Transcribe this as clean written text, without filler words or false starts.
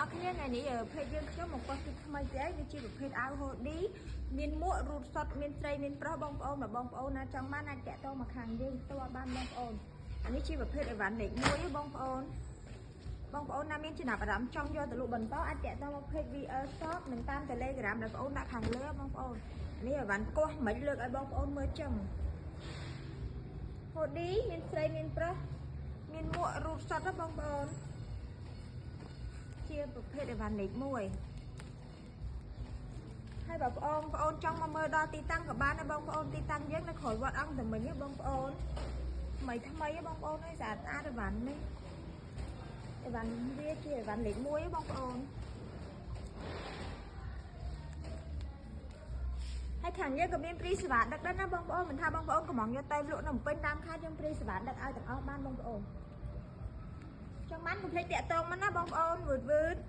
អស់គ្នាថ្ងៃនេះភេទយើងខ្ញុំមកប៉ោះទីថ្មីទៀតវាជាប្រភេទអាវ hoodie មានមួករូតសុតមានស្រីមានប្រុសបងប្អូនបើបងប្អូនណាចង់បានអាចតាក់ទងមកខាងយើងផ្ទាល់បានបងប្អូនអានេះជាប្រភេទអីវ៉ាន់លេខ1បងប្អូនបងប្អូនណាមានចំណាប់អារម្មណ៍ចង់យកទៅលក់បន្តអាចតាក់ទងមក page VL Shop និងតាម Telegram ដែលបងប្អូនដាក់ខាងលើបងប្អូននេះអីវ៉ាន់កោះមិនលើកឲ្យបងប្អូនមើលចឹង hoodie មានស្រីមានប្រុសមានមួករូតសុតបងប្អូនជាប្រភេទអីវ៉ាន់លេខ1ហើយបើបងប្អូនចង់មកមើលដល់ទីតាំងក៏បានដែរបងប្អូនទីតាំងយើងនៅក្រោយវត្តអង្គតមិញបងប្អូនថ្មីថ្មីបងប្អូនអើយស្អាតស្អាតអីវ៉ាន់នេះអីវ៉ាន់វាជាអីវ៉ាន់លេខ1បងប្អូនហើយខាងយើងក៏មានព្រីសេវាដឹកដែរណាបងប្អូនមិនថាបងប្អូនកំងយកទៅលក់នៅពេញតាមខេត្តយើងព្រីសេវាដឹកឲ្យទាំងអស់បានបងប្អូនចង់បានកុំភ្លេចតាក់ទងមកណាបងប្អូនវឺតវឺត។